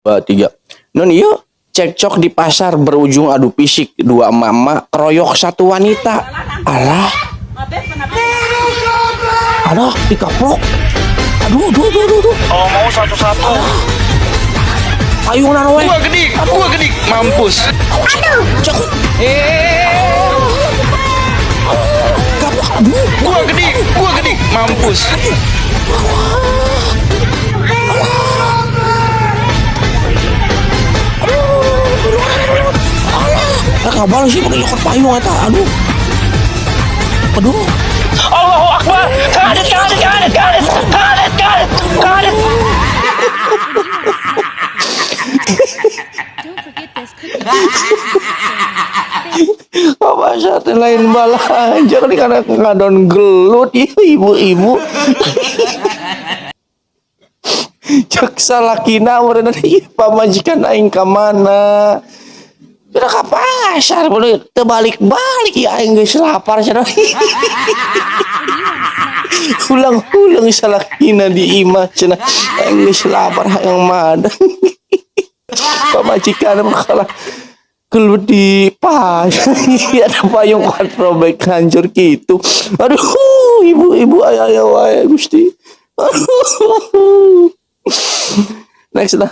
Dua, tiga. Non iya, cekcok di pasar berujung adu fisik. Dua emak-emak keroyok satu wanita. Alah. Aduh, dikaplok. Aduh, aduh, aduh, aduh, aduh. Kalau mau satu-satu. Payung naroe. Gua gedik, mampus. Aduh, cakut. Kaplok, aduh. Gua gedik, mampus. Alah, kabal sih pakai nyokot payung eta. Aduh. Aduh. Allahu Akbar. Kadet, kadet, kadet, kadet, kadet, kadet, kadet. Don't forget this cookie. Apa saat lain balanja kali karena ngadon gelut ibu-ibu. Cek salakina meureun ieu pamajikan aing ka mana? Udah ka pasar boleh terbalik-balik ya, aing geus lapar cenah. Ulang-ulang salakina di imah cenah, aing geus lapar hayang madang. Pamajikan kalah gelut di pasar, ada payung kuat robek hancur gitu. Aduh, ibu-ibu, ayah ayah wae Gusti. Aduh. Next lah.